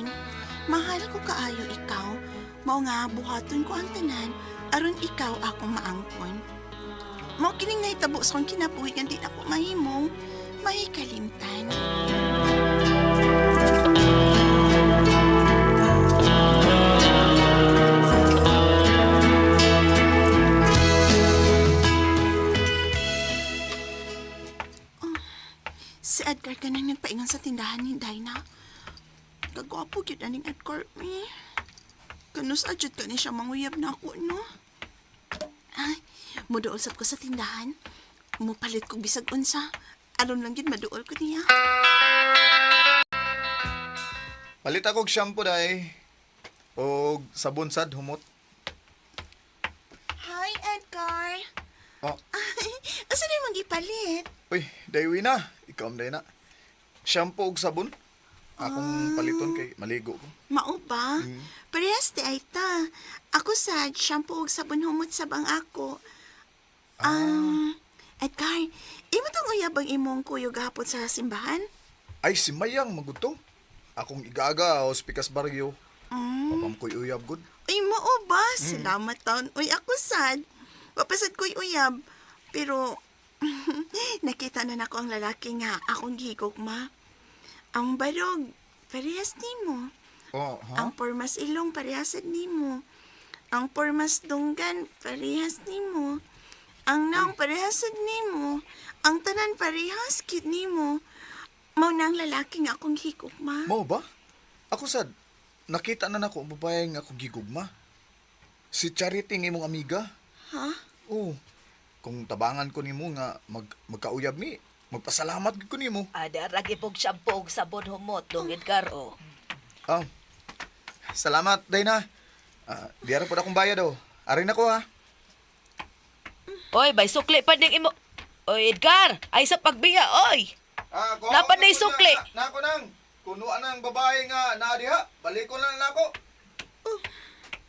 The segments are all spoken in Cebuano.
tanan. Mahal ko kaayo ikaw. Mao nga buhaton ko ang tanan aron ikaw akong maangkon. Mao kining nahitabo sa akong kinabuhi nga di nako mahimong mahikalimtan. Si Edgar kanang nagpaingon sa tindahan ni Dinah. Kagwapo gyud aning Edgar eh. Kanus adyot ka ni siya manguyab na ako, no? Ay, muduol sab ko sa tindahan. Mupalit kog bisag unsa. Aron lang gyud maduol ko niya. Palit ako og shampoo day. Og sabon sad humot. Hi, Edgar. Oh, Ay, asa na yung gipalit? uy, daywi na. Ikaw am day na. Shampoo og sabon. Akong paliton kay maligo ko. Mao ba? Parehas di ay ta. Ako sa shampoo ug sabon humot sabang ako. Edgar, imo tong uyab ang imong kuyog gahapon sa simbahan? Ay, si Mayang maguto. Akong igaga o Pikas Barrio. Mm. Papam ko'y uyab good. Uy, mao ba? Salamat taon. Uy, ako sad. Wapasad ko'y uyab. Pero, nakita na nako ang lalaki nga akong gihigugma. Ang barog, parehas nimo. Oh, ha? Ang pormas ilong, parehas sad nimo. Ang pormas dunggan, parehas nimo. Ang naong parehas sad nimo. Ang tanan parehas kit nimo. Mao na ang lalaki nga akong gihigugma. Mao ba? Ako sad, nakita na nako ang babae nga akong gigugma. Si Charity ng imong amiga. Ha? Oh, kung tabangan ko nimo nga magkauyab ni, magpasalamat gid ko nimo. Ada lagi pog shampoo og sabon humot dong Edgar oh. Ah, salamat, Dayna. Ah, di ara pod akong bayad oh. Ari na ko ha. Oy, bay sukli pa ning imo. Oy Edgar, ay sa pagbiya oy. Ah, ko. Dapat na isukli. Na, nako nang. Kunuan ang babae nga naa diha. Balikon lang nako.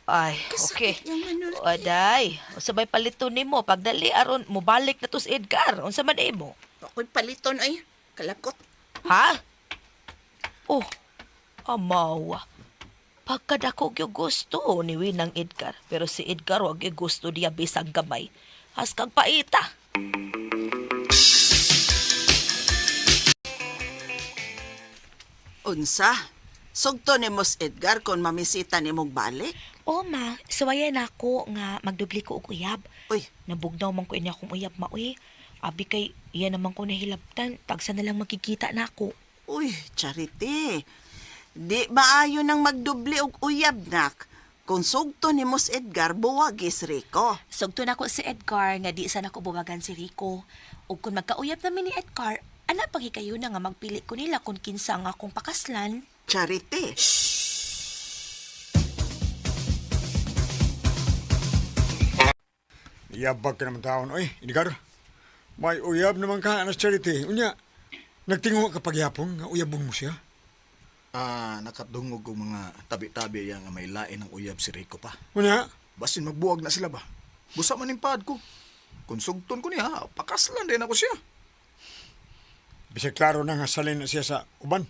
Ay, okay. Kasakit yung manulti. O aday, unsa may palito nimo pagdali aron mobalik na to si Edgar. Unsa man imo? Ako'y paliton ay. Kalakot. Ha? Oh, amawa. Pagkadako gyud gusto ni Winang Edgar, pero si Edgar wa gyud gusto niya bisag gamay. Haskang paita. Unsa? Sugto ni Mos Edgar kung mamisita ni mong balik? O ma, suwayan ako nga magdubli ko og uyab. Uy, Nabugnaw man ko ini akong uyab maoy. Abi kay iya naman ko nahilabtan, tagsa na lang makikita na ako. uy, Charity. Di maayo nang magdubli og uyab nak. Kung sugto ni Mos Edgar, buwagis Rico. Sugto nako si Edgar nga di sa nako buwagan si Rico. Ug kung magkauyab namin ni Edgar, ana paghikayo na nga magpili ko nila kung kinsa nga akong pakaslan. Charity. Yabag ka naman taon, oy, Edgar. May uyab naman ka, anas Charity. Unya, nagtingo ka pagyapon, nga uyabon mo siya. Ah, nakadungog og mga tabi-tabi yang nga may lain ng uyab si Rico pa. Unya, Basin magbuwag na sila ba? Busa man ning paad ko. Kung sugton ko niya, pakaslan din ako siya. bisag klaro na nga salin na siya sa uban.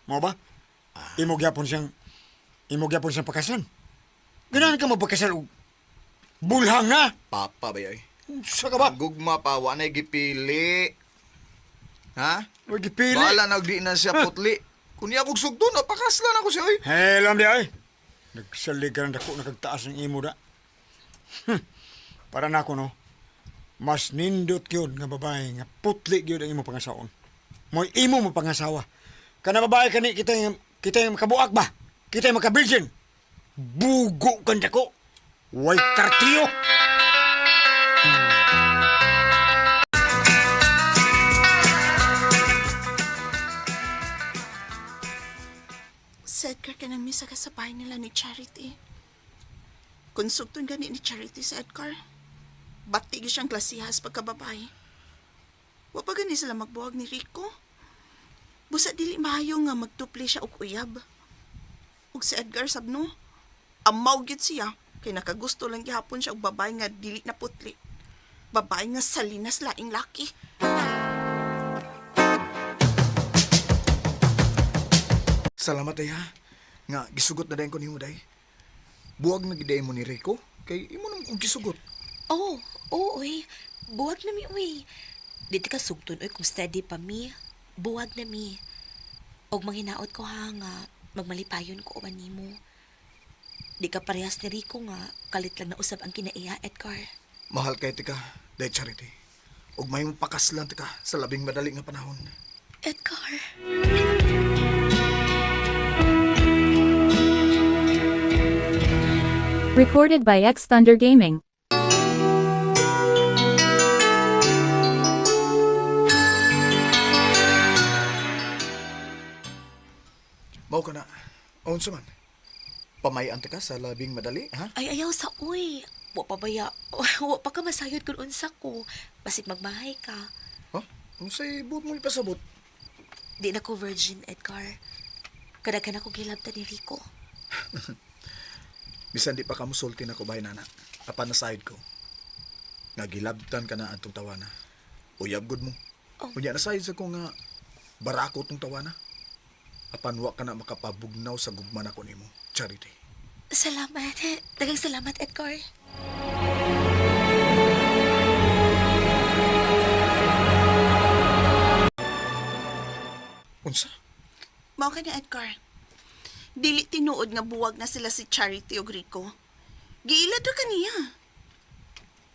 Mo ba? Imo gyapon siyang, imo gyapon siyang pakasan. Ganahan ka mapakasal og bulhang na. Papa ba ay? Sa ka ba? Ang gugma pa, wa na'y gipili. Ha? Huwag gipili. Bahala na di na siya putli. Kung niya akong sugton, pakaslan ako siya oy. Hello, di ay. Nagsalig ka ng dako nakagtaas ng imo da. Para nako no. Mas nindot gyud nga babae nga putli gyud ang imo pangasaon. Mo'y imo mo pangasawa. Kana babae kani kita yung kita yung makabuak ba? Kita yung makabirgin. Bugo kan dako. Way kartiyo. Si Edgar ka nang misa ka sa bahay nila ni Charity. Kung sugton gani ni Charity sa Edgar, bati gyud siyang klasihas pagkababae. Wa pa gani sila magbuwag ni Rico. Busa dili maayo nga magtupli siya og uyab. Ug si Edgar sabno, amaw gyud siya kay nakagusto lang gihapon siya og babae nga dili na putli. Babae nga salinas laing laki. Salamat ay ha. Nga gisugot na dayon ko nimo day. Buwag na gid mo ni Rico kay imo naman kong gisugot. Oh, oo, oy. Buwag na mi, oy. Dito ka sugton, oy, kung steady pa mi. Buwag na mi. Og manghinaot ko ha nga, magmalipayon ko uban nimo. Di ka parehas ni Rico nga, kalit lang na usab ang kinaiya, Edgar. Mahal kay tika, day Charity. Ug may pakaslan tika sa labing madali nga panahon. Edgar. Recorded by X Thunder Gaming. Mao ka na. Unsa man? Pamayan tika sa labing madali, ha? Ay, ayaw sa uy. Wa pa baya. Wa pa ka masayod kung unsa ko. Basig magmahay ka. Ha? Unsay buot mo ipasabot? Di na ko virgin, Edgar. Kadaghan ako gilabtan ni Rico. Bisan di pa ka musulti na ko bahay nana. Apan na side ko. Nga gilabtan ka na atong tawana. Uyab gud mo. Oh. Unya na side sa ko nga barako tong tawana. Apan wa ka na makapabugnaw sa gugma nako nimo, Charity. Salamat. Daghang salamat, Edgar. Unsa? Mao ka na, Edgar. Dili tinuod nga buwag na sila si Charity og Rico. Giila do kaniya.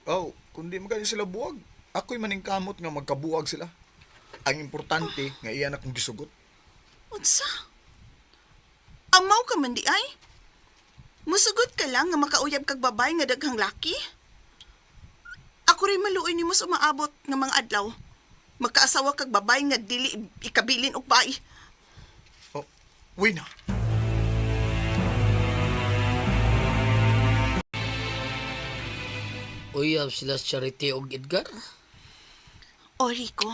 Oh, kundi magani sila buwag. Ako'y maningkamot nga magkabuwag sila. Ang importante nga iyan akong gisugot. Unsa? Amaw ka man di ay? Musugot ka lang nga makauyab kag babay nga daghang laki? Ako rin maluoy nimo sa umaabot nga mga adlaw. Magkaasawa kag babay nga dili ikabilin og bay. Oh, wina. Uyab sila sa Charity og Edgar. O Rico,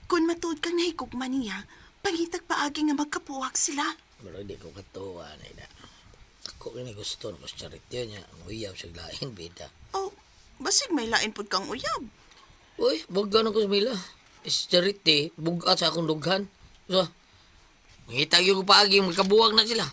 kung matuod kang nahigugma niya, pangitag paagi nga magkapuwak sila. Pero di ko katuwa na ina. Ako kini gusto ko sa Charity niya. Ang uyab sa lain bida. Oh, basig may lain pud kang uyab. Uy, buga na ko sa Mila. Si Charity, bugat sa akong dughan. So, ngita yung paagi, magkabuwag na sila.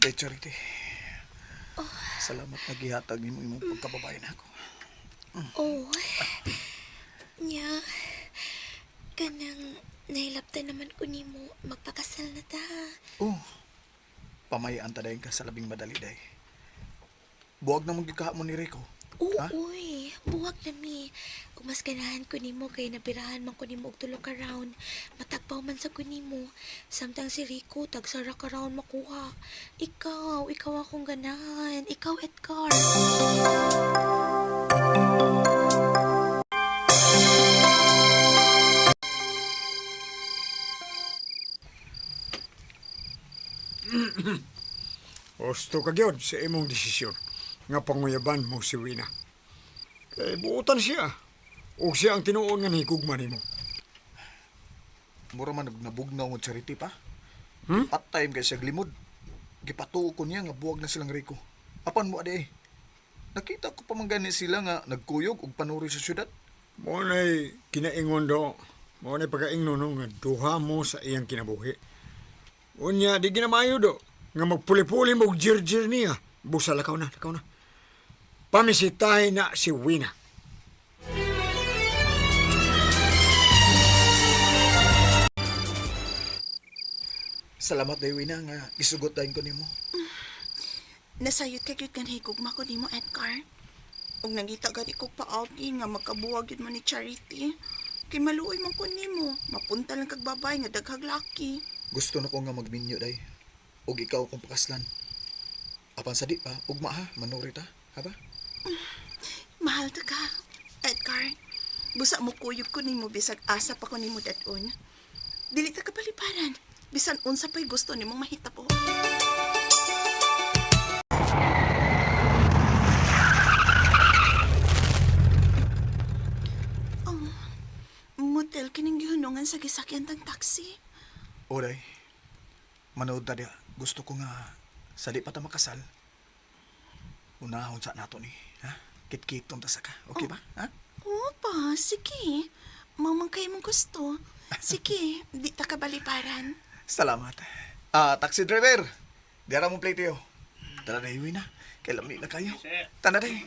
Day Charity. Salamat na gihatag nimo imong pagkababae nako. Oh. Nya. Kanang nahilabtan naman ko nimo magpakasal na ta. Oh. Pamayan ta dayon ka sa labing madali day. Buwag na mong gikaha mo ni Rico. Oo, Ha? uy. Buwag na mi. Kung mas ganahan ko nimo kay nabirahan man ko nimo og tulo ka round. Matagpaw man sa ko nimo. Samtang si Rico tagsara ka round makuha. Ikaw, ikaw akong ganahan. Ikaw, Edgar. Gusto ka gyud sa imong desisyon nga panguyaban mo si Wina. Kay buotan siya. Ug siya ang tinuon nga nahigugma nimo. Mura man nabugnaw mo Charity pa. Hmm? Patay kay siya limod. Gipatuo ko niya nga buwag na silang Rico. Apan mo adi eh. Nakita ko pa man gani sila nga nagkuyog og panuri sa syudad. Mo na'y kinaingon do. Mo na'y pagkaingno no nga duha mo sa iyang kinabuhi. Unya di ginamayo do nga magpuli-puli mo og jirjir niya. Busa lakaw na, lakaw na. Pamisitahin na si Wina. Salamat day Wina nga gisugot dayon ko nimo. Nasayod ka gyud nga nahigugma ko nimo, Edgar. Ug nangita gani ko paagi nga magkabuwag gyud mo ni Charity. Kay maluoy man ko nimo, mapunta lang kag babay nga daghag laki. Gusto na ko nga magminyo day. Og ikaw akong pakaslan. Apan sa di pa, ugma ha, manuri ta. Ha ba? Mahal ta ka, Edgar. Busa mo kuyog ko nimo bisag asa pa ko nimo dadon. Dili ta kapaliparan. Bisan unsa pa'y gusto nimong mahitabo. Oh, motel kining gihunungan sa gisakyan tang taxi. Oray, manood ta diha. Gusto ko nga sa di pa ta makasal. Unahon sa nato ni, ha? Kitkiton ta sa ka. Okay ba? Ha? Oo pa, sige. Mamang kayo mong gusto. Sige, di ta kabaliparan. Salamat. Ah, taxi driver. Diara mong plate yo. Tara na iwi na. Kay lami na kayo. Tara day.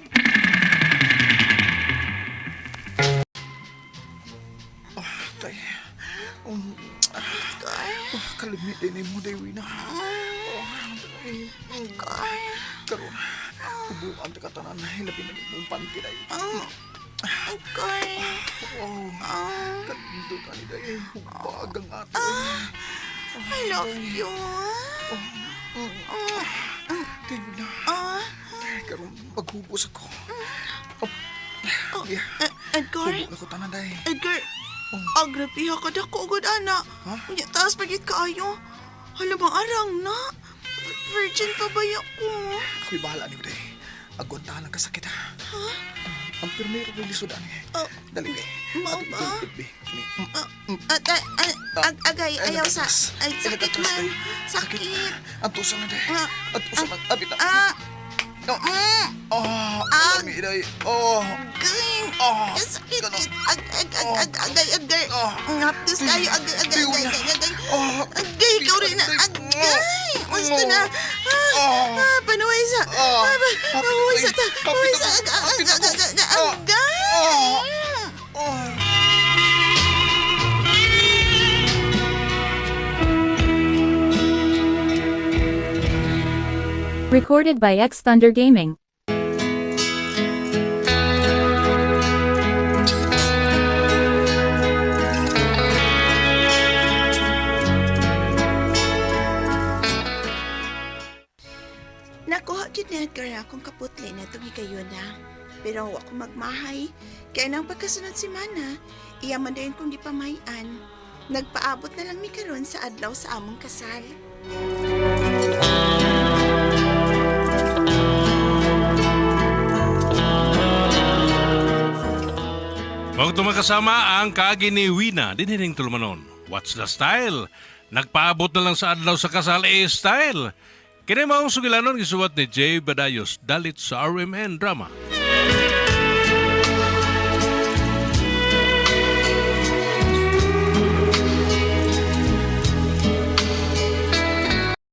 Oh, tay. Edgar, Oh, kalami din mo day na. Oh, tay. Edgar. Karon. Ubuan ta katanan hilabi na imong panty day. Edgar. Oh, kanindot ani day. Hubag ang ato. I love you. Day na. Ah, Karon maghubos ako. Oh, yeah. Edgar. Hubo na ko tanan day. Edgar. Ah, grabe ha, kadako agad, ana. Ha? Unya, taas pagit kaayo. Hala ba, arang na. Virgin pa ba ako? Ako'y bahala ni Day. Agwantahan ang kasakit ha. Ang pirmero ng lisod ani. Oh. Dali be. Mao Ato ba? itultod, be. Kini. Ah, ah, ah, ah, agay, Ay, ayaw sa... nagkatras. Ay, sakit nagkatras, man. day. Sakit. Antusan na day. Ah, Antusan na. Abit na. Ah, No. Oh, Ah. lami, day. Oh. Ging! Ah, Sakit! ganon. Ag, ag, ag, ag, agay, agay! Ah. Ngaptis kayo! Agay, agay, Diyo agay, na. agay, agay! Ah. Agay, ikaw rin na! Ay, Agay! Gusto na! Ah, Ah. ah, panuway sa! Ah. Ah, panuway sa! Hapit Panuway ako. sa! Ag, ag, Hapit ag, ako. ag, ag, Ah. agay! Oh. Recorded by X Thunder Gaming. Nakuha jud ni Edgar akong kaputli na itong higayon na. Pero wa ko magmahay. Kaya nang pagkasunod si Mana, iya man dayon kong gipamayan. Nagpaabot na lang mi karon sa adlaw sa among kasal. Huwag tumakasama ang kaagi ni Wina, dinining tulumanon. What's the style? Nagpaabot na lang sa adlaw sa kasal eh style. Kini maong sugilanon gisuwat ni Jay Badayos dalit sa RMN Drama.